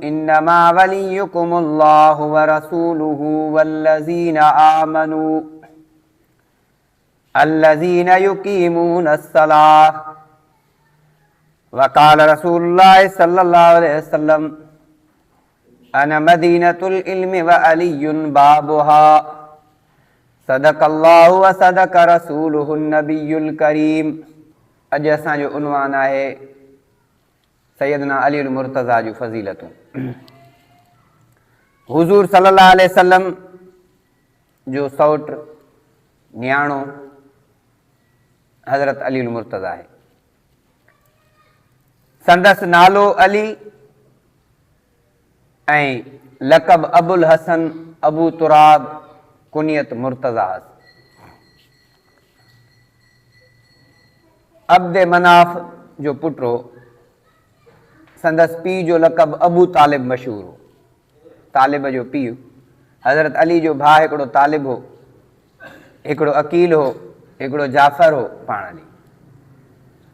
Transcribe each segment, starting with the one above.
انما وليڪم الله ورسوله والذين آمنوا الذين يقيمون الصلاة وقال رسول الله صلى الله عليه وسلم انا مدينة العلم وعلي بابها صدق الله وصدق رسوله النبي الڪريم. اڄ اسان جو عنوان آهي سيدنا علي المرتضيٰ جون فضيلتون. حضور صلي الله عليه وسلم جو سئوٽ نياڻو حضرت علي المرتضيٰ آهي. سندس نالو علي ۽ لقب ابوالحسن ابو تراب ڪنيت مرتضيٰ هئس. عبد مناف جو پٽ هو. سندس پيء جو لقب ابو طالب مشهور هو. طالب جو پيء حضرت علي جو ڀاء هڪڙو طالب هو، هڪڙو عقيل هو، هڪڙو جعفر هو، پاڻ علي.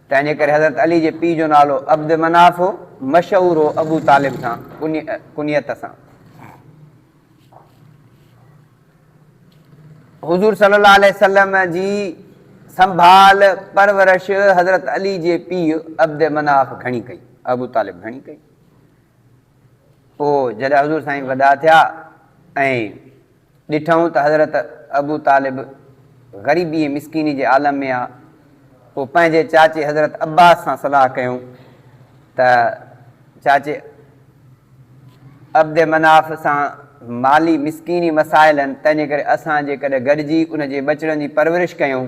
تنهن جي ڪري حضرت علي جي پيء جو نالو عبد مناف هو، مشهور هو ابو طالب سان ڪنيت سان. حضور صلي الله عليه وسلم جي سنڀال پرورش حضرت علي جي پيء عبد مناف گهڻي ڪئي، ابو طالب گهڻي ڪئي. پوء جڏهن حضور سائين وڏا ٿيا ۽ ڏٺائون ته حضرت ابو طالب غريبي ۽ مسڪيني جي عالم ۾ آ، پوء پنهنجي چاچي حضرت عباس سان صلاح ڪيائون ته چاچي عبد مناف سان مالي مسڪيني مسائل آهن، تنهنجي ڪري اسان جيڪڏهن گڏجي ان جي ٻچڙن جي پرورش ڪيون.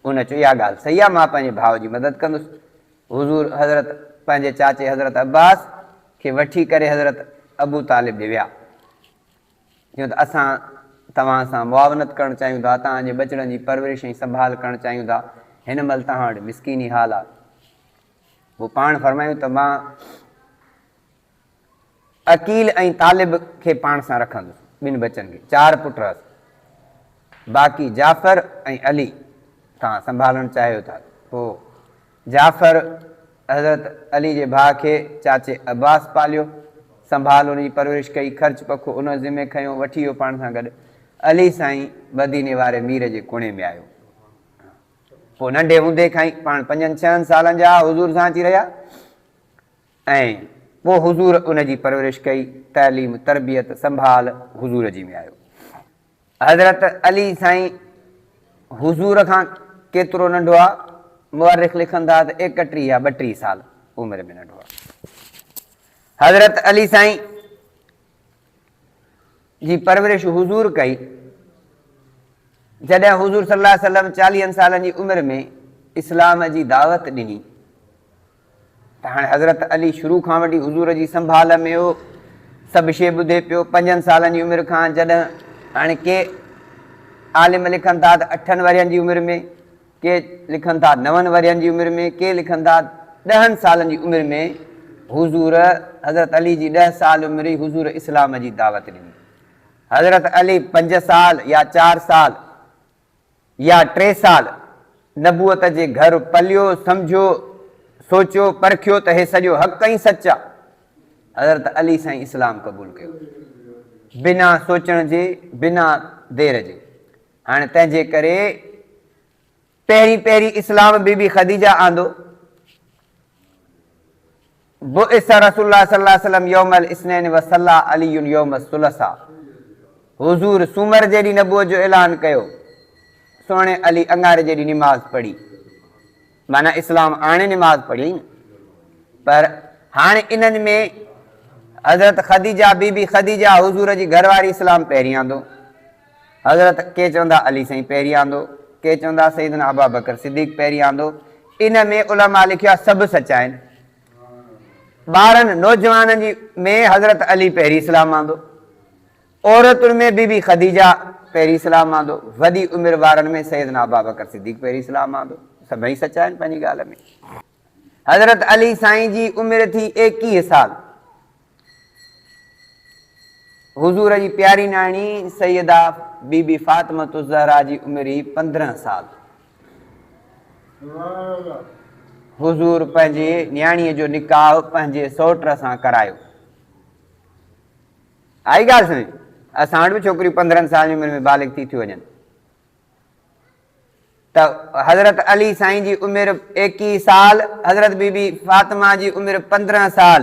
ان چيو، اها ڳالهه صحيح آهي، مان پنهنجي ڀاء جي مدد ڪندس. حضور حضرت پنهنجي چاچي حضرت عباس کي وٺي ڪري حضرت ابو طالب ڏي ويا. چيو ته اسان توهان سان معاونت ڪرڻ چاهيون ٿا، توهان جي ٻچڙن جي پرورش ۽ سنڀال ڪرڻ چاهيون ٿا، هن مهل توهان وٽ مسڪيني حال آهي. پوء پاڻ فرمايون ته مان عقيل ۽ طالب کي پاڻ سان رکندس، ٻن ٻچن کي، چار پٽ هئس، باقي جعفر ۽ علي توهان سنڀالڻ چاهيو ٿا. پوء جعفر حضرت علي جي ڀاء کي چاچي عباس پاليو، سنڀال ان جي پرورش ڪئي، خرچ پکو ان ذمي کنيو، وٺي ويو پاڻ سان گڏ. علي سائين مديني واري مير جي ڪڻي ۾ آيو. پوء ننڍي هوندي کان ئي پاڻ پنجن ڇهن سالن جا حضور سان اچي رهيا. ۽ پوء حضور ان جي پرورش ڪئي، تعليم، تربيت، سنڀال حضور جي ۾ آيو. حضرت علي سائين حضور کان ڪيترو ننڍو آ؟ مؤرخ لکن ٿا ته ايڪٽيهه يا ٻٽيهه سال عمر ۾ ننڍو آ. حضرت علي سائين جي پرورش حضور ڪئي. جڏهن حضور صلي الله عليه وسلم چاليهن سالن جي عمر ۾ اسلام جي دعوت ڏني ته هاڻي حضرت علي شروع کان وٺي حضور جي سنڀال ۾ هو، سڀ شيء ٻڌي پيو. پنجن سالن جي عمر کان جڏهن هاڻي ڪي عالم لکن ٿا ته اٺن ورهين جي عمر ۾، ڪي لکن ٿا نون ورهين جي عمر ۾، ڪي لکن ٿا ڏهن سالن جي عمر ۾ حضور حضرت علي جي ڏهه سال عمر ئي حضور اسلام جي دعوت ڏني. حضرت علي پنج سال يا چار سال يا ٽي سال نبوت جي گهر پليو، سمجهيو، سوچيو، پرکيو ته هي سڄو حق ۽ سچ آ. حضرت علي سائين اسلام قبول ڪيو بنا سوچڻ جي بنا دير جي. هاڻي تنهن جي ڪري پهرين پهرين اسلام بي بي خديجه آندو. بعث رسول الله صلي الله عليه وسلم يوم الاثنين وصلي علي يوم الثلاثاء حضور سومر جي ڏينهن نبوت جو اعلان ڪيو، سهڻي علي اڱاري جي ڏينهن نماز پڙهي، معنيٰ اسلام آڻي نماز پڙهي نه، پر هاڻي انهن ۾ حضرت خديجه بي بي خديجه حضور جي گهر واري اسلام پهرين آندو، حضرت ڪي چوندا علي سائين پهرين آندو، ڪي چوندا سيدنا ابابڪر صديق پهرين آندو، ان ۾ علماء لکيو آهي سڀ سچا آهن. ٻارن نوجوانن جي ۾ حضرت علي پهرين اسلام آندو، عورتن ۾ بي بي خديجه پهرين اسلام آندو، وڏي عمر وارن ۾ سيدنا ابابڪر صديق پهرين اسلام آندو، سڀئي سچا آهن پنهنجي ڳالهه ۾. حضرت علي سائين جي عمر ٿي ايڪيهه سال. حضور جي پياري نياڻي سيده بي بي فاطمة الزهراء جي عمر هئي 15 سال. حضور پنهنجي نياڻيء جو نڪاح پنهنجي سئوٽ سان ڪرايو. آئي ڳالهه سمجهه ۾؟ اسان وٽ به ڇوڪريون 15 سالن جي عمر ۾ بالغ ٿي ٿيون وڃن. ته حضرت علي سائين جي عمر 21 سال، حضرت بي بي فاطمه جي عمر 15 سال.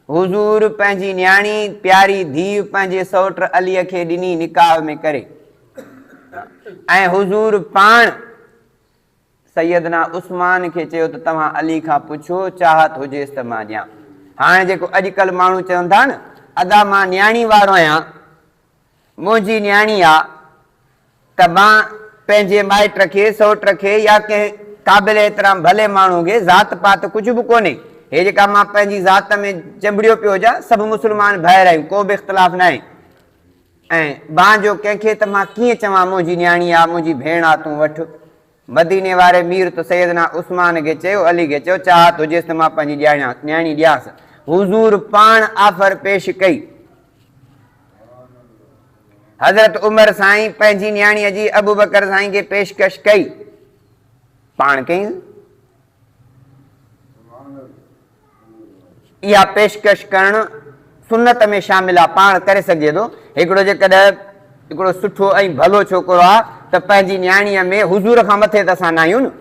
حضور پنهنجي نياڻي، پياري ڌيء پنهنجي سئوٽ علي کي ڏني نڪاح ۾ ڪري ۽ حضور پاڻ سيدنا عثمان کي چيو ته توهان علي کان پڇو، چاهت هجيس ته مان ڏيان. هاڻي جيڪو اڄڪلهه ماڻهو چون ٿا نه، ادا مان نياڻي وارو آهيان، منهنجي نياڻي آ ته مان پنهنجي مائٽ کي، سئوٽ کي يا ڪنهن قابل احترام ڀلي ماڻهو کي، ذات پات ڪجهه به ڪونهي، هي جيڪا مان پنهنجي ذات ۾ چنبڙيو پيو هجان، سڀ مسلمان ڀائر آهيون، ڪو به اختلاف ناهي ۽ مان جو ڪنهن کي ته مان ڪيئن چوان منهنجي نياڻي آ، منهنجي ڀيڻ آ، تون وٺ. مديني واري مير ته سيدنا عثمان کي چيو، علي کي چيو، چاهت هجيس ته مان پنهنجي نياڻي ڏيانس. حضور پاڻ آفر پيش ڪئي. حضرت عمر سائين پنهنجي نياڻيء جي ابوبڪر سائين کي پيشڪش ڪئي. پاڻ ڪيائينس. اها پيشڪش ڪرڻ سنت ۾ شامل آهي، پاڻ ڪري سگهجي ٿو. هڪڙو جيڪڏهن هڪڙو سٺو ۽ ڀلو ڇوڪرو آهي ته پنهنجي نياڻيء ۾ حضور کان مٿي ته اسان ناهيون نه،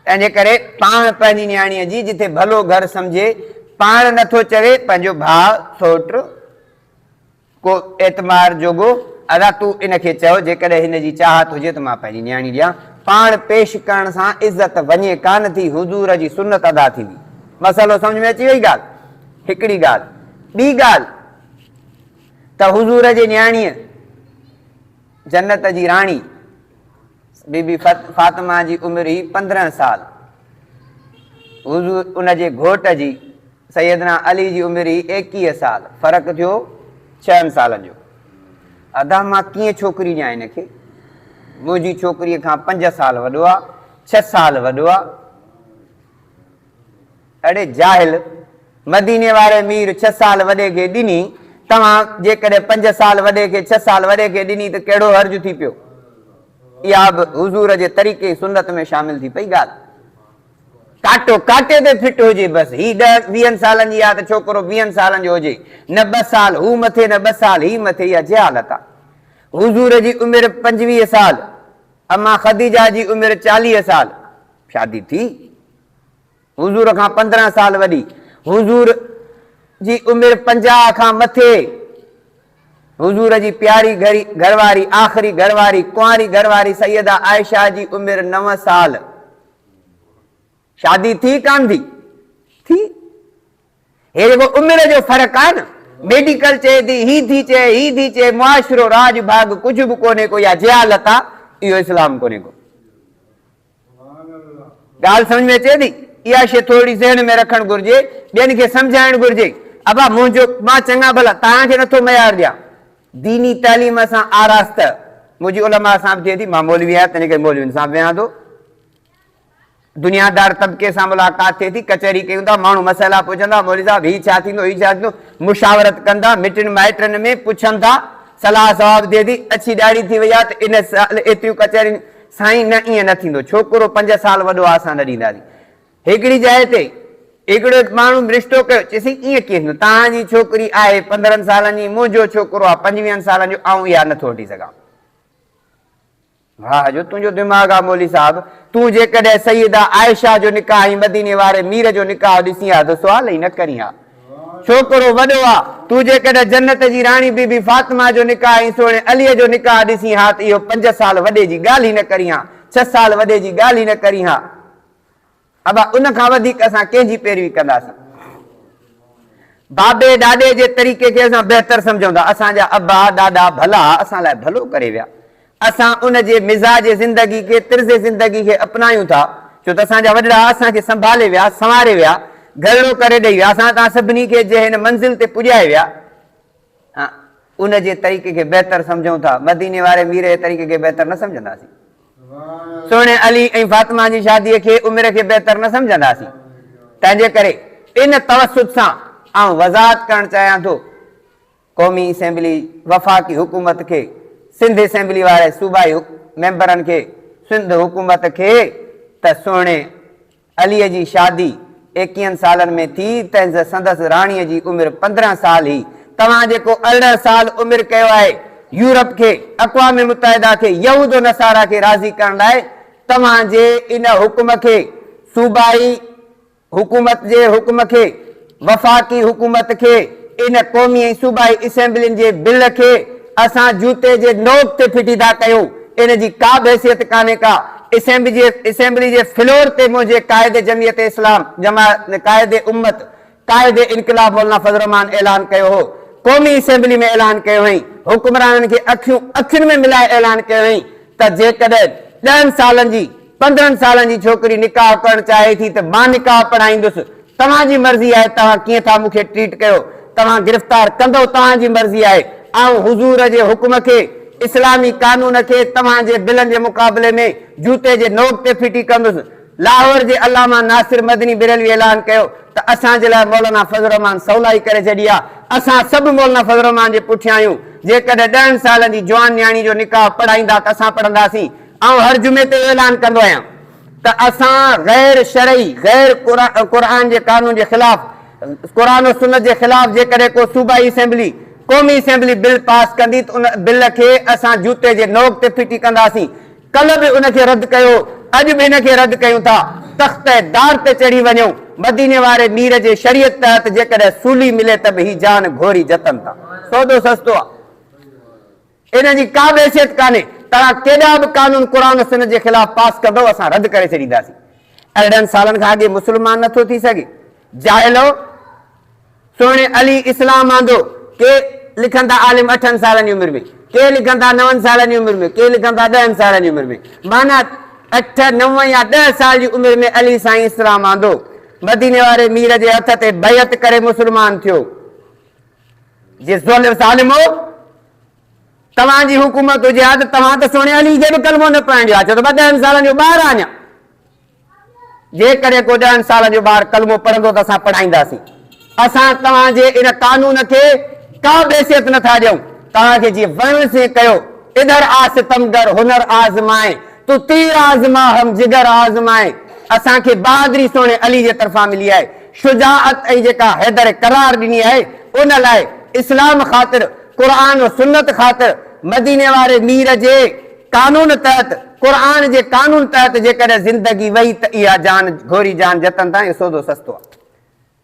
تنهنجي ڪري پاڻ پنهنجي نياڻيء جي جتي ڀلو گهر سمجهي پاڻ نٿو چوي، پنهنجو ڀاء، سئوٽ، ڪو اعتمار جوڳو، ادا تون ان کي چئو جيڪڏهن هن جي چاهت هجي ته مان پنهنجي نياڻي ڏيان. پاڻ پيش ڪرڻ سان عزت وڃي ڪانه ٿي، حضور جي سنت ادا ٿيندي. مسئلو سمجهه ۾ اچي وئي ڳالهه؟ هڪڙي ڳالهه. ٻي ڳالهه ته حضور جي نياڻيء جنت جي راڻي بي بي فاطمه جي عمر هئي 15 سال. حضور ان جي گهوٽ جي سيدنا علي جي عمر هئي 21 سال. فرق ٿيو ڇهن سالن جو. ادا مان ڪيئن ڇوڪري ڏيان هن کي؟ منهنجي ڇوڪريء کان 5 سال وڏو آ، 6 سال وڏو آ. اڙي جاهل! مديني واري مير 6 سال وڏي کي ڏني، توهان جيڪڏهن 5 سال وڏي کي 6 سال وڏي کي ڏني ته ڪهڙو حرج ٿي پيو؟ اها به حضور جي طريقي سنت ۾ شامل ٿي پئي ڳالهه. ڪاٽو ڪاٽي تي فٽ هجي بس، هي ڏهه ويهن سالن جي آ ته ڇوڪرو ويهن سالن جو هجي، نه ٻه سال هو مٿي نه ٻه سال هي مٿي، اها جهالت آ. حضور جي عمر 25 سال، امان خديجه جي عمر 40 سال، شادي ٿي. حضور کان 15 سال وڏي. حضور جي عمر 50 کان مٿي. حضور جي پياري گهرواري، آخري گهرواري، ڪنواري گهرواري سيده عائشه جي عمر 9 سال. شادي ٿي ڪانه ٿي؟ ٿي. هي جيڪو عمر جو فرق آهي نه، ميڊيڪل چئي ٿي، هي ٿي چئي، هي ٿي چئي، معاشرو، راڄ ڀاڳ ڪجهه به ڪونهي ڪو، اها جهالت آ، اهو اسلام ڪونهي ڪو. ڳالهه سمجهه ۾ اچي ٿي؟ اها شيء ٿورڙي ذهن ۾ رکڻ گهرجي، ٻين کي سمجهائڻ گهرجي. ابا منهنجو، مان چڱا ڀلا، توهان کي نٿو ميار ڏيان. ديني تعليم سان آراسته منهنجي علماء سان به ٿئي ٿي، مان مولوي آهيان، تنهن ڪري مولوين سان به ويهان ٿو. دنيادار طبقي سان ملاقات ٿئي ٿي، ڪچهري ڪيون ٿا، ماڻهو مسئلا پڇن ٿا، مولوي صاحب هي ڇا ٿيندو، هي ڇا ٿيندو، مشاورت ڪن ٿا، مٽن مائٽن ۾ پڇن ٿا، صلاح ثواب ٿئي ٿي، اڇي ڏاڙهي ٿي وئي آهي ته ان سال ايتريون ڪچهريون، سائين نه ائين نه ٿيندو، ڇوڪرو 5 سال وڏو آهي اسان نه ڏينداسين. هڪڙي جاء تي هڪڙو ماڻهو رشتو ڪيو، چيس سائين ائين ڪيئن ٿيندو، توهان جي ڇوڪري آهي 15 سالن جي، منهنجو ڇوڪرو آهي 25 سالن جو، آئون اها نٿو وٺي سگهان. واهه جو تنهنجو دماغ آ مولوي صاحب، تون جيڪڏهن سيده عائشه جو نڪاح ۽ مديني واري مير جو نڪاح ڏسين ها ته سوال ئي نه ڪرين ها. ڇوڪرو وڏو آ، تون جيڪڏهن جنت جي راڻي بي بي فاطمه جو نڪاح ۽ سهڻي علي جو نڪاح ڏسين ها ته اهو 5 سال وڏي جي ڳالهه ئي نه ڪرين ها، 6 سال وڏي جي ڳالهه ئي نه ڪرين ها. ابا ان کان وڌيڪ اسان ڪنهن جي پيروي ڪنداسين؟ بابي ڏاڏي جي طريقي کي اسان بهتر سمجهون ٿا. اسان جا ابا ڏاڏا ڀلا اسان لاء ڀلو ڪري ويا. اسان ان جي مزاج زندگي کي، طرز زندگي کي اپنايون ٿا، ڇو ته اسان جا وڏڙا اسان کي سنڀالي ويا، سنواري ويا، گهرڙو ڪري ڏئي ويا، اسان توهان سڀني کي جنهن هن منزل تي پڄائي ويا، ها ان جي طريقي کي بهتر سمجهون ٿا، مديني واري مير جي طريقي کي بهتر نه سمجهنداسين. سهڻي علي ۽ فاطمه جي شاديء کي عمر کي بهتر نه سمجهنداسين. تنهنجي ڪري ان توسط سان آئون وضاحت ڪرڻ چاهيان ٿو قومي اسيمبلي وفاقي حڪومت کي، سنڌ اسيمبلي واري صوبائي ميمبرن کي، سنڌ حڪومت کي ته سهڻي عليء جي شادي ايڪيهن سالن ۾ ٿي، تنهن سندس راڻيء جي عمر 15 سال هئي. توهان جيڪو 18 سال عمر ڪيو آهي يورپ کي، اقوام متحده کي، يهود و نصارا کي راضي ڪرڻ لاء توهان جي ان حڪم کي صوبائي حڪومت جي حڪم کي، وفاقي حڪومت کي، ان قومي ۽ صوبائي اسيمبلين جي بل کي اسان جوتي جي نوڪ تي ڦٽي ٿا ڪيون، ان جي ڪا به حيثيت ڪانهي ڪا، اسيمبلي جي فلور تي منهنجي قائد جمعيت اسلام، قائد امت، قائد انقلاب مولانا فضل الرحمان اعلان ڪيو هو، قومي اسيمبلي ۾ اعلان ڪيو هئائين، حڪمرانن کي اکيون اکين ۾ ملائي اعلان ڪيو هئائين ته جيڪڏهن ڏهن سالن جي، 15 سالن جي ڇوڪري نڪاح ڪرڻ چاهي ٿي ته مان نڪاح پڙهائيندس، توهان جي مرضي آهي توهان ڪيئن ٿا مون کي ٽريٽ ڪيو، توهان گرفتار ڪندؤ توهان جي مرضي آهي، آئون حضور جي حڪم کي، اسلامي قانون کي توهان جي بلن جي مقابلي ۾ جوتي جي نوڪ تي ڦٽي ڪندس. لاهور جي علامه ناصر مدني بريلوي اعلان ڪيو ته اسان جي لاء مولانا فضل الرحمان سولائي ڪري ڇڏي آ، اسان سڀ مولانا فضل الرحمان جي پٺيان آهيون، جيڪڏهن ڏهن سالن جي جوان نياڻي جو نڪاح پڙهائيندا ته اسان پڙهنداسين، آئون هر جمعي تي اهو اعلان ڪندو آهيان ته اسان غير شرعي، غير قرآن جي قانون جي خلاف، قرآن و سنت جي خلاف جيڪڏهن ڪو صوبائي اسيمبلي، قومي اسيمبلي بل پاس ڪندي ته ان بل کي اسان جوتي جي نوڪ تي ڦٽي ڪنداسين. ڪلهه به ان کي رد ڪيو، اڄ به ان کي رد ڪيون ٿا. تخته دار تي چڙهي وڃو، مديني واري مير جي شريعت تحت جيڪڏهن سولي ملي ته به هي جان گهوري جتن ٿا. سودو سستو آ. ان جي ڪا به حيثيت ڪانهي. توهان ڪيڏا به قانون قرآن و سنت جي خلاف پاس ڪندؤ اسان رد ڪري ڇڏينداسين. 18 سالن کان اڳي مسلمان نٿو ٿي سگهي. جاهلو! سهڻي علي اسلام آندو. ڪي لکن ٿا عالم اٺن سالن جي عمر ۾، ڪي لکن ٿا نون سالن جي عمر ۾، ڪي لکن ٿا ڏهن سالن جي عمر ۾. معنيٰ اٺ، نو يا ڏهه سال جي عمر ۾ علي سائين اسلام آندو. مديني واري مير جي هٿ تي بيعت ڪري مسلمان ٿيو. جي ظالمو! توهان جي حڪومت هجي ها ته توهان ته سهڻي علي کي به ڪلمو نه پڙهائڻ ڏيو ها، ڇو ته مان ڏهن سالن جو ٻار آهيان اڃا. جيڪڏهن ڪو ڏهن سالن جو ٻار ڪلمو پڙهندو ته اسان پڙهائينداسين. اسان توهان جي ان قانون کي ڪا به حيثيت نه ٿا ڏيون. توهان کي جيئن وڻڻ سين ڪيو. ادهر آ ستمگر هنر آزمائين، تو تير آزما هم جگر آزمائين. اسان کي بهادري سهڻي علي جي طرفان ملي آهي. شجاعت ۽ جيڪا حيدر قرار ڏني آهي ان لاء اسلام خاطر، قرآن و سنت خاطر مديني واري مير جي قانون تحت، قرآن جي قانون تحت جيڪڏهن زندگي وئي ته اها جان گهوري جان جتن تان اهو سودو سستو آهي.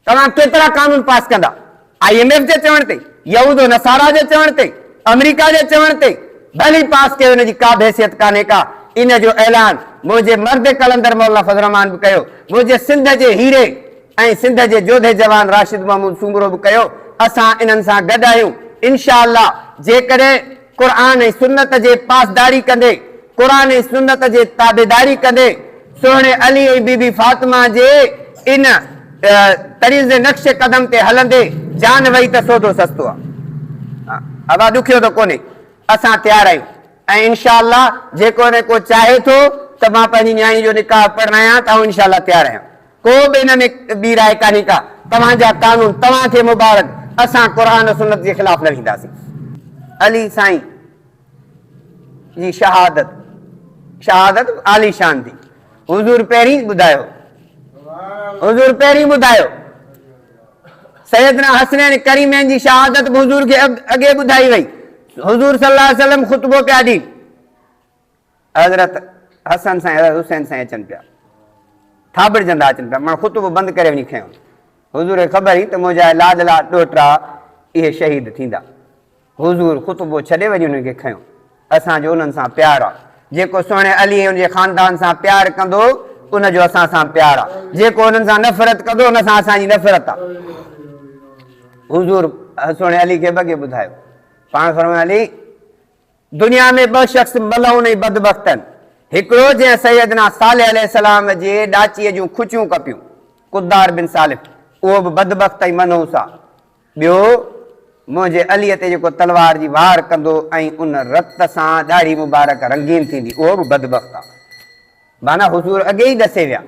توهان ڪيترا قانون پاس ڪندا؟ I M F جي چوڻ تي، يهود و نصارا جي چوڻ تي، آمريڪا جي چوڻ تي، ڀلي پاس ڪيو ان جي ڪا به حيثيت ڪانهي ڪا. ان جو اعلان منهنجي مرد قلندر مولانا فضل الرحمان به ڪيو، منهنجي سنڌ جي هيري ۽ سنڌ جي جوڌي جوان راشد محمود سومرو به ڪيو، اسان انهن سان گڏ آهيون، انشاء الله جيڪڏهن قرآن ۽ سنت جي پاسداري ڪندي، قرآن ۽ سنت جي تابعداري ڪندي، سهڻي علي ۽ بي بي فاطمه جي ان طريز نقش قدم تي هلندي جان وئي ته سودو سستو آ. ابا ڏکيو ته ڪونهي، اسان تيار آهيون ۽ انشاء الله جيڪڏهن ڪو چاهي ٿو ته مان پنهنجي نياڻي جو نڪاح پڙهايان ته آئون انشاء الله تيار آهيان. ڪو به ان ۾ ٻي راء ڪانهي ڪا. توهان جا قانون توهان کي مبارڪ، اسان قرآن و سنت جي خلاف نه وينداسين. علي سائين جي شهادت شهادت عاليشان ٿي. حضور پهرين ٻڌايو. حضور پهرين ٻڌايو. سيدنا حسنين ڪريمين جي شهادت به حضور کي اڳي ٻڌائي وئي. حضور صلي الله عليه وسلم خطبو پيا ڏين. حضرت حسن سائين حضرت حسين سائين اچن پيا. ٿاٻڙجندا اچن پيا. ماڻهو خطبو بند ڪري وڃي کنيو. حضور کي خبر هئي ته منهنجا لاڏلا ڏوهٽا اهي شهيد ٿيندا. حضور خطبو ڇڏي وڃي انهن کي کنيو. اسان جو انهن سان پيار آ. جيڪو سهڻي علي ۽ ان جي خاندان سان پيار ڪندو ان جو اسان سان پيار آ. جيڪو انهن سان نفرت ڪندو ان سان اسان جي نفرت آ. حضور سهڻي علي کي به اڳي ٻڌايو. پاڻ فرمايو علي! دنيا ۾ ٻه شخص ملعون ۽ بدبخت آهن. هڪڙو جنهن سيدنا صالح عليه السلام جي ڏاچيء جون کچيون ڪپيون، قدار بن سالف، اهو به بدبخت ۽ منحوس آ. ٻيو منهنجي عليء تي جيڪو تلوار جي وار ڪندو ۽ ان رت سان ڏاڙهي مبارڪ رنگين ٿيندي، اهو به بدبخت آ. معنيٰ حضور اڳي ئي ڏسي ويا،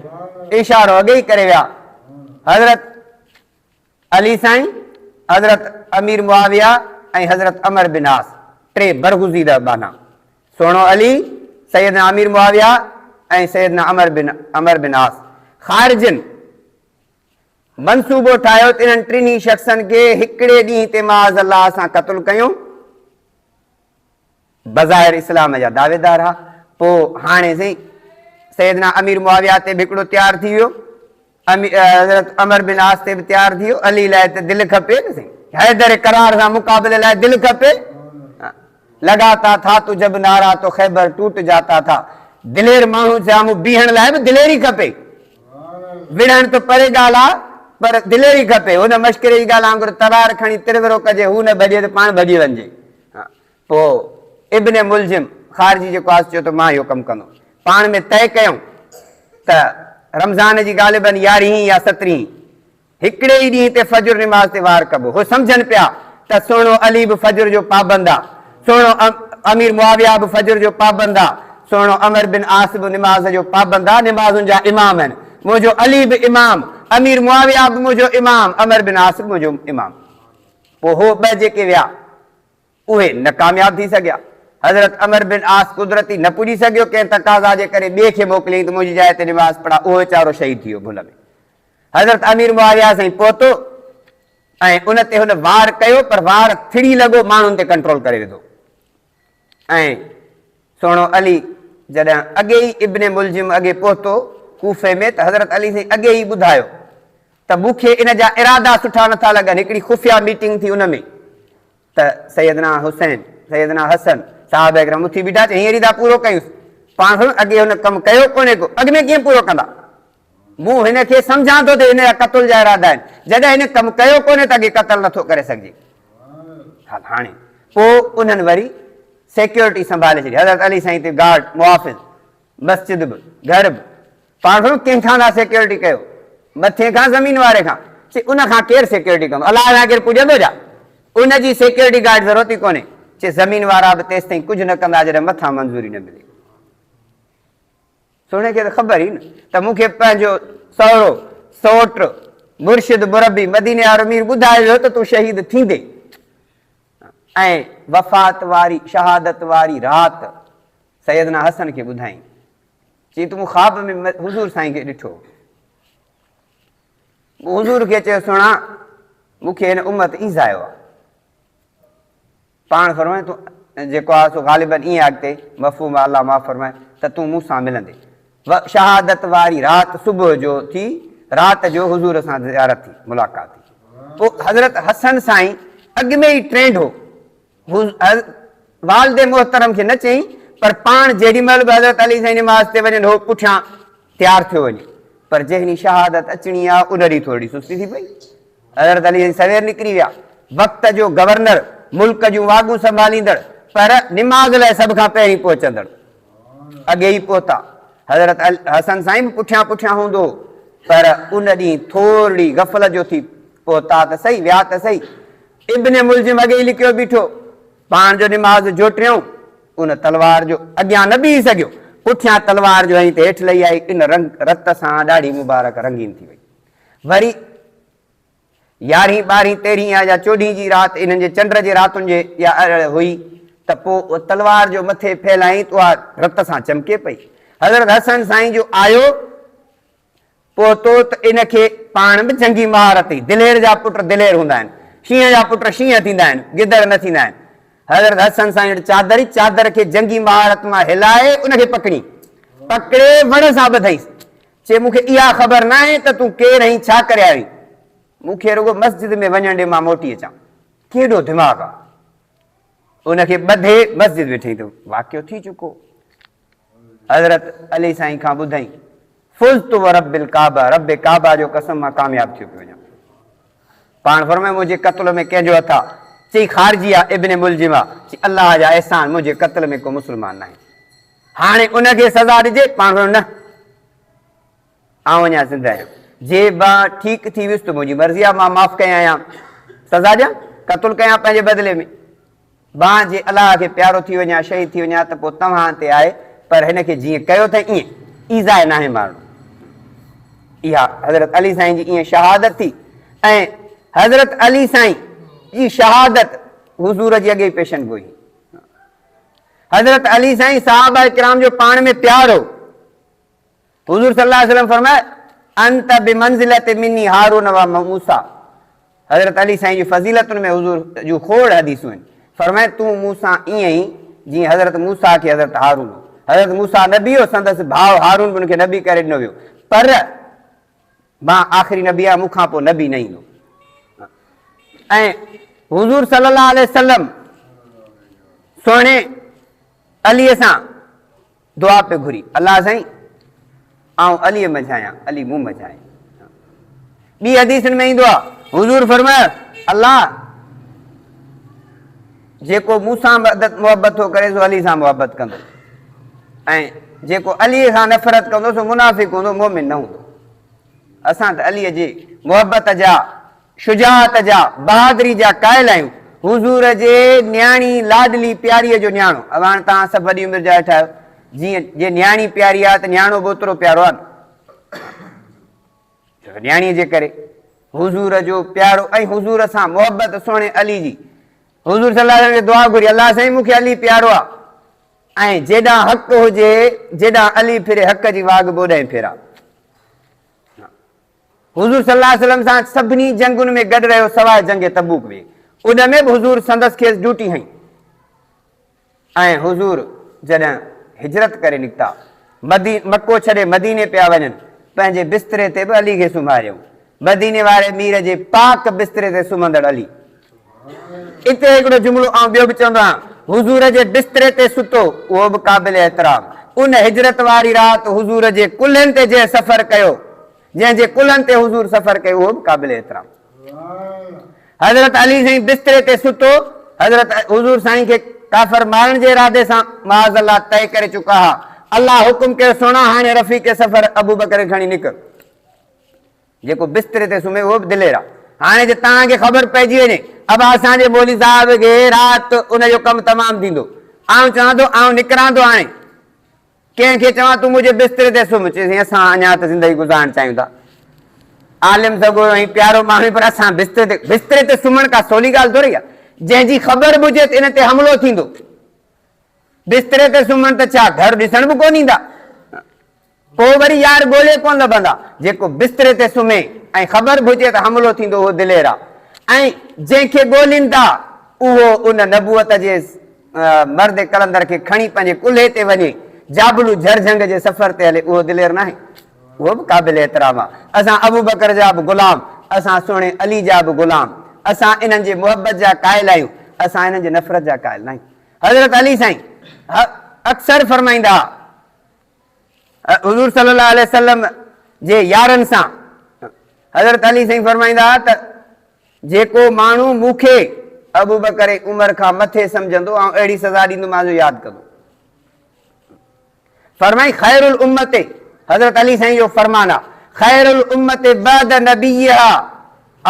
اشارو اڳي ئي ڪري ويا. حضرت علي سائين، حضرت امير معاويه ۽ حضرت عمر بن عاص، ٽي برگزيده ٻانها، سهڻو علي، سيدنا امير معاويه ۽ سيدنا عمر بن عمر بن عاص، خارجين. منصوبو ٺاهيو ته انهن ٽنهي شخصن کي هڪڙي ڏينهن تي معاذ الله اسان قتل ڪيون. بظاهر اسلام جا دعويدار ها. پوء هاڻي سائين سيدنا امير معاويه تي به هڪڙو تيار ٿي ويو. حضرت عمر بن عاص تي به تيار ٿي ويو. علي لاء ته دل کپي نه سائين. حيدر قرار سان مقابلي لاء دل کپي. لگاتا ٿا تو جب نعرا تو خيبر ٽوٽ جاتا ٿا. دلير ماڻهو سامهون بيهڻ لاء به دليري کپي. وڙهڻ ته پري ڳالهه آ پر دليري کپي. هن مشڪري جي ڳالهه وانگر تلوار کڻي ترورو ڪجي، هو نه ڀڄي ته پاڻ ڀڄي وڃجي. پوء ابن ملجم خارجي جيڪو آ سو چيو ته مان اهو ڪم ڪندم. پاڻ ۾ طئي ڪيائون ته رمضان جي غالباً يارهين يا سترهين هڪڙي ئي ڏينهن تي فجر نماز تي وار ڪبو. هو سمجهن پيا ته سهڻو علي به فجر جو پابند آ، سهڻو امير معاويه به فجر جو پابند آ، سهڻو عمر بن عاص به نماز جو پابند آ، نمازن جا امام آهن. منهنجو علي به امام، امير معاويه به منهنجو امام، عمر بن عاص به منهنجو امام. پوء هو ٻه جيڪي ويا. اهي نه ڪامياب ٿي سگهيا. حضرت عمر بن عاص قدرتي نه پڄي سگهيو، ڪنهن تقاضا جي ڪري ٻئي کي موڪليائين ته منهنجي جاء تي نماز پڙهاء، اهو ويچارو شهيد ٿي ويو ڀل ۾. حضرت امير معاويه سائين پهتو ۽ ان تي هن وار ڪيو پر وار ٿڙي لڳو ماڻهن تي ڪنٽرول ڪري وڌو ۽ سهڻو علي جڏهن اڳي ئي ابن ملجم اڳي پهتو ڪوفي ۾ ته حضرت علي سائين اڳي ئي ٻڌايو ته مون کي ان جا ارادا سٺا نٿا لڳن، هڪڙي خفيه ميٽنگ ٿي ان ۾ ته سيدنا حسين، سيدنا حسن، صحابه ڪرام اٿي بيٺا چي هينئر ئي ٿا پورو ڪيونس. پاڻ فرمايو اڳي هن ڪم ڪيو ڪونهي ڪو، اڳ ۾ ڪيئن پورو ڪندا؟ مون هن کي سمجهان ٿو ته هن جا قتل جا ارادا آهن، جڏهن هن ڪم ڪيو ڪونهي ته اڳي قتل نٿو ڪري سگهجي. هل هاڻي پوء انهن وري سيڪيورٽي سنڀالي ڇڏي، حضرت علي سائين تي گارڊ، محافظ، مسجد به، گهر به. پاڻ فرمايو ڪنهن کان ٿا سيڪيورٽي ڪيو؟ مٿي کان زمين واري کان؟ چي ان کان ڪير سيڪيورٽي ڪندو؟ الله کان ڪير پڄندو ڇا؟ ان جي سيڪيورٽي گارڊ ضرورت ئي ڪونهي. چي زمين وارا به تيستائين ڪجهه نه ڪندا جڏهن مٿان منظوري نه ملي. سهڻي کي ته خبر ئي نه ته مون کي پنهنجو سهرو، سئوٽ، مرشد، مربي، مديني وارو مير ٻڌائي ويو ته تون شهيد ٿيندين ۽ وفات واري شهادت واري رات سيدنا حسن کي ٻڌائين. چيائين ته مون خواب ۾ حضور سائين کي ڏٺو. مون حضور کي چيو سهڻا مون کي هن امت ايذايو آهي. پاڻ فرمايو تون جيڪو آهي سو غالباً ائين اڳتي مفهوم آهي الله معاف فرمائي ته تون مون سان ملندين. شهادت واري رات صبح جو ٿي رات جو حضور سان زيارت ٿي ملاقات ٿي. پوء حضرت حسن سائين اڳ ۾ ئي ٽرينڊ هو والد محترم کي نه چيائين پر پاڻ جيڏي مهل به حضرت علي سائين نماز تي وڃن هو پٺيان تيار ٿيو وڃي پر جنهن ڏينهن شهادت اچڻي آ ان ڏينهن ٿورڙي سستي ٿي پئي. حضرت علي سائين سوير نڪري ويا. وقت جو گورنر، ملڪ جون واڳون سنڀاليندڙ پر نماز لاء سڀ کان پهرين پهچندڙ اڳي ئي پهتا. حضرت حسن سائين به پٺيان پٺيان هوندو هو پر ان ڏينهن ٿورڙي غفلت جو ٿي پهتا ته سهي ويا ته سهي ابن ملجم اڳي ئي لڪيو بيٺو. پاڻ جو نماز جوٽيائون، ان تلوار جو اڳيان نه بيهي سگهيو، پٺيان تلوار جو هنئي ته هيٺ لهي آئي، ان رنگ رت سان ڏاڙهي مبارڪ رنگين ٿي وئي. وري يارهين، ٻارهين، تيرهين يا چوڏهين جي رات انهن جي چنڊ جي راتن جي يا هئي ته پوء تلوار جو مٿي ڦهلائين ته اها رت سان چمڪي پئي. حضرت حسن سائين جو آيو. پهتو ته ان کي پاڻ به جنگي مهارت هئي. دلير جا پٽ دلير هوندا آهن. شينهن جا پٽ شينهن ٿيندا آهن، گدڙ نه ٿيندا آهن. حضرت حسن سائين وٽ چادر هئي، چادر کي جنگي مهارت مان هلائي ان کي پڪڙي، پڪڙي وڻ سان ٻڌائينس. چي مون کي اها خبر ناهي ته تون ڪير آهين، ڇا ڪري آيو آهين. مون کي رڳو مسجد ۾ وڃڻ ڏي مان موٽي اچان. ڪيڏو دماغ آ. ان کي ٻڌي مسجد ويٺئين ته واقعو ٿي چڪو. حضرت علي سائين کان ٻڌائين، فزت ورب الڪعبه، رب ڪعبه جو قسم مان ڪامياب ٿيو پيو وڃان. پاڻ فرمايو منهنجي قتل ۾ ڪنهن جو هٿ آ؟ چئي خارجي آ، ابن ملجم آ. چئي الله جا احسان منهنجي قتل ۾ ڪو مسلمان ناهي. هاڻي ان کي سزا ڏجي؟ پاڻ فرمايو نه، آئون اڃا زنده آهيان. جي مان ٺيڪ ٿي ويس ته منهنجي مرضي آ، مان معاف ڪيان يا سزا ڏيان، قتل ڪيان پنهنجي بدلي ۾. مان جي الله کي پيارو ٿي وڃان، شهيد ٿي وڃان ته پوء توهان تي آهي، پر هن کي جيئن ڪيو اٿئي ائين ايذائي ناهي مارڻو. اها حضرت علي سائين جي ائين شهادت ٿي ۽ حضرت علي سائين جي شهادت حضور جي اڳي پيشن گوئي. حضرت علي سائين صحابه ڪرام جو پاڻ ۾ پيار هو. حضور صلي الله عليه وسلم فرمايو، انت بمنزلة مني هارون و موسيٰ. حضرت علي سائين جي فضيلتن ۾ حضور جون کوڙ حديثون آهن. فرمائي تون مون سان ائين ئي جيئن حضرت موسيٰ کي حضرت هارون هو. حضرت موسيٰ نبي هو، سندس ڀاء هارون به ان کي نبي ڪري ڏنو ويو. پر مان آخري نبي آهيان، مون کان پوء نبي نه ايندو. ۽ حضور صلي الله عليه وسلم سهڻي علي سان دعا پيو گهري، الله سائين آئون عليء منجهان آهيان، علي مون منجهان آهي. ٻي حديثن ۾ ايندو آهي، حضور فرمايو، الله جيڪو مون سان محبت ٿو ڪري سو علي سان محبت ڪندو ۽ جيڪو علي کان نفرت ڪندو سو منافق هوندو، مؤمن نه هوندو. اسان ته علي جي محبت جا شجاعت جا، بهادري جا قائل آهيون. حضور جي نياڻي لاڏلي پياريء جو نياڻو. اب هاڻ توهان سڀ وڏي عمر جا ويٺا آهيو. جيئن جي نياڻي پياري آهي ته نياڻو به اوترو پيارو آهي نه. ڇو ته نياڻيء جي ڪري حضور جو پيارو ۽ حضور سان محبت سهڻي علي جي. حضور صلي الله عليه وسلم کي دعا گهري، الله سائين مون کي علي پيارو آهي ۽ جيڏانهن حق هجي، جيڏانهن علي ڦري حق جي واڳ به اوڏانهن ڦيرا. حضور صلي الله عليه وسلم سان سڀني جنگن ۾ گڏ رهيو سواء جنگ تبوڪ ۾ ان ۾ به حضور سندس کيس ڊيوٽي هنئي ۽ حضور جڏهن هجرت ڪري نڪتا مدي مڪو ڇڏي مديني پيا وڃن پنهنجي بستري تي به علي کي سمهاريائون مديني واري مير جي پاڪ بستري تي سمهندڙ علي اتي هڪڙو جملو آئون ٻيو به چوندو آهيان، حضور جي بستري تي ستو، اهو به قابل احترام. ان هجرت واري رات حضور جي ڪلهن تي جنهن سفر ڪيو، جنهن جي ڪلهن تي حضور سفر ڪيو، اهو به قابل احترام. حضرت علي سائين بستري تي ستو، حضرت حضور سائين کي ڪافر مارڻ جي ارادي سان معاذ الله طئي ڪري چڪا ها. الله حڪم ڪيو، سهڻا هاڻي رفيق سفر ابوبڪر کي کڻي نڪر. جيڪو بستري تي سمهي اهو به دلير آ. هاڻي جي توهان کي خبر پئجي وڃي ابا اسان جي مولوي صاحب کي رات ان جو ڪم تمام ٿيندو. آئون چوان ٿو آئون نڪران ٿو هاڻي ڪنهن کي چوان تون منهنجي بستري تي سمهه چي سائين اسان اڃا ته زندگي گذارڻ چاهيون ٿا. عالم سڳورو ۽ پيارو ماڻهو پر اسان بستري تي بستري تي سمهڻ ڪا سولي ڳالهه ٿوري آ. جنهن جي خبر به هجي ته ان تي حملو ٿيندو. بستري تي سمهڻ ته ڇا گهر ڏسڻ به ڪونه ايندا. پوء وري يار ڳولي ڪونه لڀندا. جيڪو بستري تي سمهي ۽ خبر به هجي ته حملو ٿيندو اهو دلير آ ۽ جنهن کي ڳولين ٿا اهو ان نبوت جي مرد قلندر کي کڻي پنهنجي ڪلهي تي وڃي جابلو جهرجهنگ جي سفر تي هلي اهو دلير ناهي؟ اهو به قابل احترام آ. اسان ابوبڪر جا به غلام، اسان سهڻي علي جا به غلام. اسان انهن جي محبت جا قائل آهيون، اسان انهن جي نفرت جا قائل ناهيون. حضرت علي سائين اڪثر فرمائيندا ها. حضور صلي الله عليه وسلم جي يارن سان حضرت علي سائين فرمائيندا ها ته جيڪو ماڻهو مون کي ابوبڪر ۽ عمر کان مٿي سمجهندو آئون اهڙي سزا ڏيندومانس جو ياد ڪندو. فرمائي خير الامت حضرت علي سائين جو فرمان آ خير الامت بعد نبيها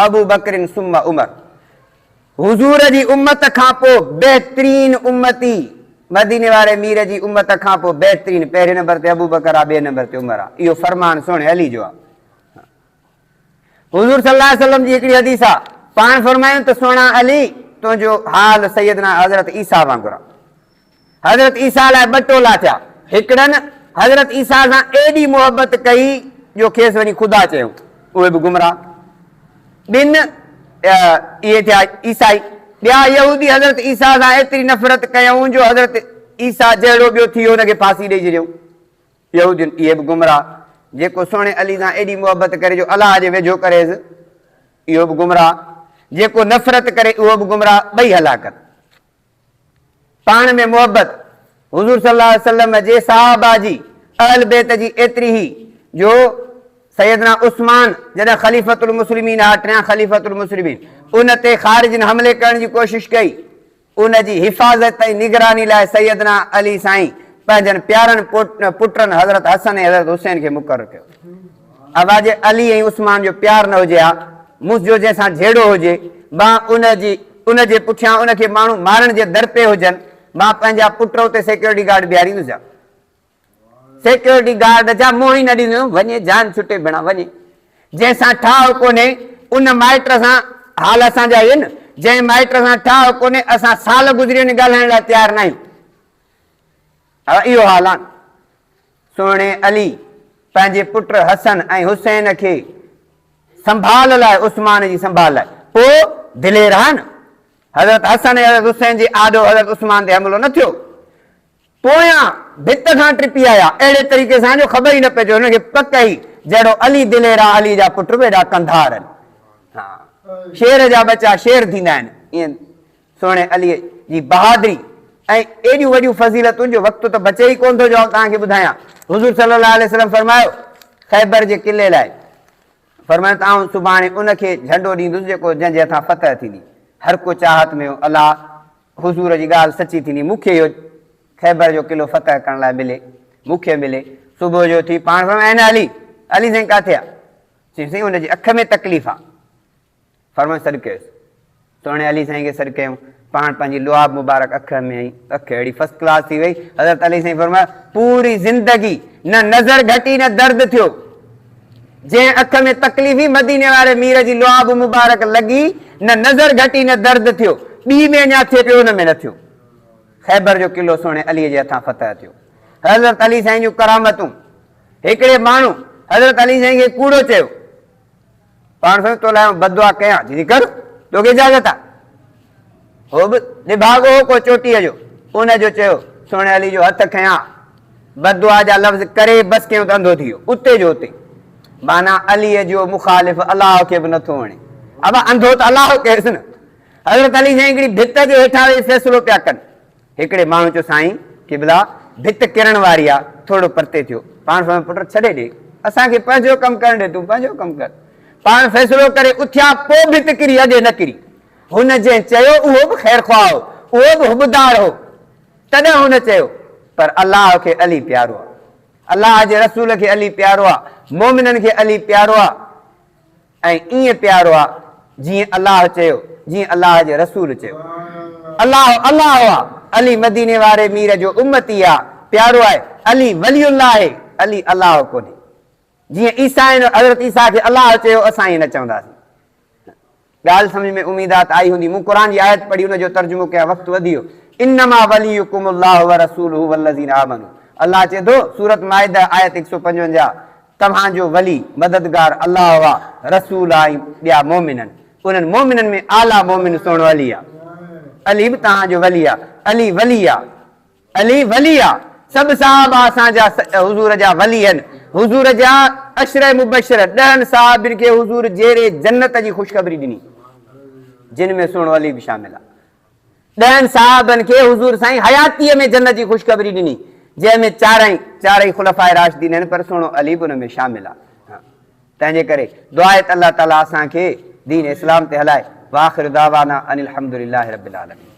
ابوبڪر ثم عمر حضور جي امت کان پوء بهترين امتي، مديني واري مير جي امت کان پوء بهترين پهرين نمبر تي ابوبڪر آ ٻئي نمبر تي عمر آ. اهو فرمان سهڻي علي جو آ. حضور صلي الله عليه وسلم جي هڪڙي حديث آ، پاڻ فرمايائون ته سهڻا علي تنهنجو حال سيدنا حضرت عيسيٰ وانگر آ. حضرت عيسيٰ لاء ٻه ٽولا ٿيا. هڪڙن حضرت عيسيٰ سان ايڏي محبت ڪئي جو کيس وڃي خدا چيائون، اهي به گمراهه. ٻن اهي ٿيا عيسائي. ٻيا يهودي حضرت عيسيٰ سان ايتري نفرت ڪيائون جو حضرت عيسيٰ جهڙو ٻيو ٿي ويو ان کي ڦاسي ڏئي ڇڏيائون. يهودين اهي به گمراهه. جيڪو سهڻي علي سان ايڏي محبت ڪري جو الله جي ويجهو ڪريس اهو به گمراهه. جيڪو نفرت ڪري اهو به گمراهه. ٻئي هلاڪت. پاڻ ۾ محبت حضور صلي الله عليه وسلم جي صحابه جي اهل بيت جي ايتري هئي جو سيدنا عثمان جڏهن خليفة المسلمين ها ٽيان خليفة المسلمين ان تي خارجين حملي ڪرڻ جي ڪوشش ڪئي ان جي حفاظت ۽ نگراني لاء سيدنا علي سائين پنهنجن پيارن پٽن حضرت حسن ۽ حضرت حسين کي مقرر ڪيو. ابا جي علي ۽ عثمان جو پيار نه هجي ها، منهنجو جنهن سان جهيڙو هجي، مان ان جي ان جي پٺيان ان کي ماڻهو مارڻ جي در پي هجن، مان پنهنجا پٽ اتي سيڪيورٽي گارڊ بيهاريندس ڇا؟ سيڪيورٽي گارڊ جا منهن ئي نه ڏيندس، وڃي جان ڇٽي ڀيڻا وڃي. جنهن سان ٺاهه ڪونهي، ان مائٽ سان حال اسان جا اهي نه، جنهن مائٽ سان ٺاهه ڪونهي، اسان سال گذري وڃي ڳالهائڻ لاء تيار ناهيون. اهو حال آهي. سهڻي علي پنهنجي پٽ حسن ۽ حسين کي سنڀال لاء عثمان جي سنڀال لاء پوء دلير ها نه حضرت حسن ۽ حضرت حسين جي آڏو حضرت عثمان تي حملو نه ٿيو. پويان ڀت کان ٽپي آيا اهڙي طريقي سان جو خبر ئي نه پئجي هنن کي پڪ هئي جهڙو علي دلير آ علي جا پٽ به ايڏا ڪنڌار آهن. ها شير جا ٻچا شير ٿيندا آهن ائين سهڻي علي جي بهادري ۽ ايڏيون وڏيون فضيلتون جو وقت ته بچي ئي ڪونه ٿو جو آئون توهان کي ٻڌايان. حضور صلي الله عليه وسلم فرمايو خيبر جي قلعي لاء فرمايو ته آئون سڀاڻي ان کي جهنڊو ڏيندس جيڪو جنهن جي هٿان فتح ٿيندي. هر ڪو چاهت ۾ هو الله حضور جي ڳالهه سچي ٿيندي مون کي اهو خيبر جو قلعو فتح ڪرڻ لاء ملي مون کي ملي. صبح جو اٿي پاڻ فرمايو اين علي علي سائين ڪاٿي آ؟ چيائين سائين ان جي اک ۾ تڪليف آ. فرمايو سڏ ڪيوس. سهڻي علي سائين کي سڏ ڪيائون. پاڻ پنهنجي لعاب مبارڪ اک ۾ هنئي. اک اهڙي فرسٽ ڪلاس ٿي وئي. حضرت علي سائين فرمايو، پوري زندگي نه نظر گهٽي نه درد ٿيو. جنهن اک ۾ تڪليف هئي مديني واري مير جي لعاب مبارڪ لڳي نه نظر گهٽي نه درد ٿيو. ٻي ۾ اڃا ٿئي پيو ان ۾ نه ٿيو. خيبر جو قلعو سهڻي علي جي هٿان فتح ٿيو. حضرت علي سائين جون ڪرامتون. هڪڙي ماڻهو حضرت علي سائين کي ڪوڙو چيو. پاڻ سمجھ تو لاء آئون بددعا ڪيان؟ چي ٿي ڪر، توکي اجازت آ. هو به نڀاڳو هو ڪو چوٽيء جو، ان جو چيو، سهڻي علي جو هٿ کنيا، بددعا جا لفظ ڪري بس ڪيون ته انڌو ٿي ويو، اتي جو اتي. معنيٰ عليء جو مخالف الله کي به نٿو وڻي. ابا انڌو ته الله ڪيس نه. حضرت علي سائين هڪڙي ڀت جي هيٺان ويهي فيصلو پيا ڪن. هڪڙي ماڻهو چيو، سائين قبلا! ڀت ڪرڻ واري آ، ٿورڙو پرتي ٿيو. پاڻ فرمايو، پٽ ڇڏي ڏي، اسان کي پنهنجو ڪم ڪرڻ ڏي، تون پنهنجو ڪم ڪر. پاڻ فيصلو ڪري اٿيا، پوء ڀت ڪري، اڳي نه ڪري. هن جنهن چيو، اهو به خيرخواهه هو، اهو به حبدار هو، تڏهن هن چيو، پر الله کي علي پيارو آ. الله جي رسول کي علي پيارو آ، مؤمنن کي علي پيارو آ. ۽ ائين پيارو آ جيئن الله چيو، جيئن الله جي رسول چيو. الله الله آ، علي مديني واري مير جو امتي آ، پيارو آهي، علي ولي الله آهي، علي الله ڪونهي. جيئن عيسائين حضرت عيسيٰ کي الله چيو، اسان ائين نه چونداسين. ڳالهه سمجهه ۾ اميد آ ته آئي هوندي. مون قرآن جي آيت پڙهي ان جو ترجمو ڪيان وقت وڌي ويو. انما وليڪم الله ورسوله والذين آمنوا الله چئي ٿو، سورة مائده آيت 155، توهان جو ولي، مددگار، الله آ، رسول آ ۽ ٻيا مؤمن آهن. انهن مؤمنن ۾ اعليٰ مؤمن سهڻو علي آ. علي به توهان جو ولي آ. علي ولي آ. علي ولي آ. سڀ صحابه اسان جا حضور جا ولي آهن. حضور جا عشره مبشره ڏهن صحابين کي حضور جيئري جنت جي خوشخبري ڏني. جن ۾ سهڻو علي به شامل آ. ڏهن صحابن کي حضور سائين حياتيء ۾ جنت جي خوشخبري ڏني، جنهن ۾ چارئي چارئي خلفاء راشدين آهن پر سهڻو علي به ان ۾ شامل آهي. تنهن جي ڪري دعا آهي ته الله تعاليٰ اسان کي دين اسلام تي هلائي. واخر دعوانا ان الحمد لله رب العالمين.